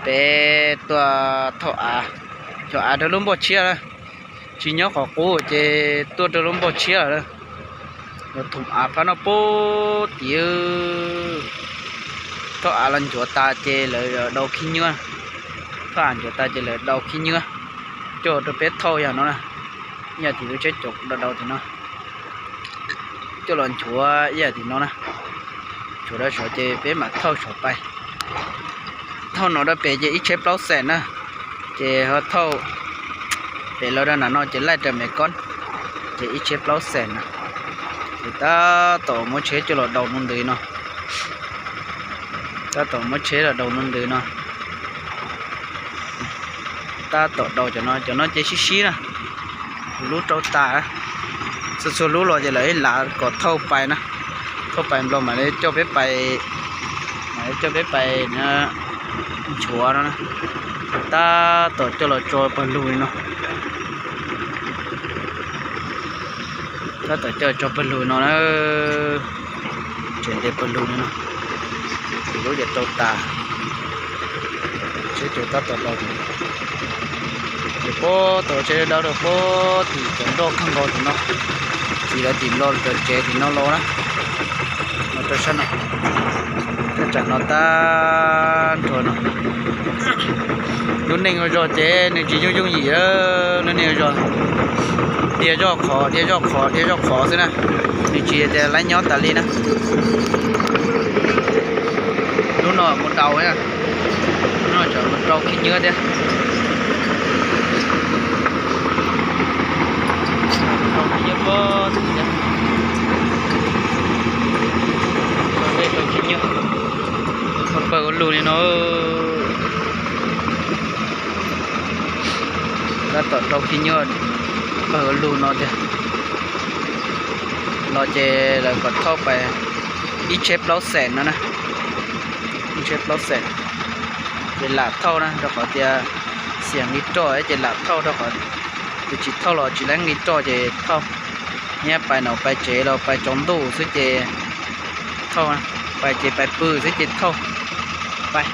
Peb tuaj thauj av, cov av rau lub npoj tshiab na, tsis nyob qhov qub ces tuaj rau lub npoj tshiab lawm. Los thoom av phab no puag tim, thauj av los nchuav tas ces lawv dau khib nyiab. Thauj av nchuav tas ces lawv dau khib nyiab coj rau peb thauj yam no na, ib yam tim lub tsheb caum dau dau tim no, coj los nchuav ib yam tim no na. Nchuav dab saud ces peb mam thauj saum pais. Thauj no rau pem ces ib tsheb plaub xees na, ces ho thauj pem los rau nram no ces laij rau me koob, ces ib tsheb plaub xees na. Ces tab tom muab tsheb coj los dau nuv ntws no. Tab tom muab tsheb los dau nuv ntws no. Tab tom dau cov no, cov no ces sib sib na, lub rau tas. Txhua txhua lub los ces lawv ib lav kom thauj pais na, thauj pais nplog mam li coj peb pais, mam li coj peb pais nchuav no. Tab tom coj los tso pawg lug li no. Tab tom coj tso pawg lug no na, tseem nte pawg lug li no. Lub ces rau tas, tsheb ces tab tom dau. Ces puag tom tsheb dawb rau puag tim cov nroj kawg nkaus tim no, tim lawv tim nplog cov tsev tim no los na, los rau sab no, thaj tsam no tag nrho no. Lub neej ua zog ces nws tsis yooj yooj yim, lub neej ua zog dhia zoj qhov dhia zoj qhov dhia zoj qhov xwb na, nws tsis tias laib nyob tas li na. Lub no mus dau, lub no tsam mus rau khib nyiab thiab. Rau khib nyiab pob tim thiab. Rau khib nyiab, pawg ua lug li no. Tab tom rau khib nyiab, pawg ua lug no tiag. Los ces lawv kom thauj pais ib tsheb plaub xees no na, ib tsheb plaub xees. Ces lam thauj na, rau qhov tias xiam li roj ces lam thauj, rau qhov tias tsis thauj los tsis laib li roj ces thauj. Nyab pais nom pais tsev los pais tsaus ntuj xwb ces thauj, pais ces pais pw xwb ces thauj pais.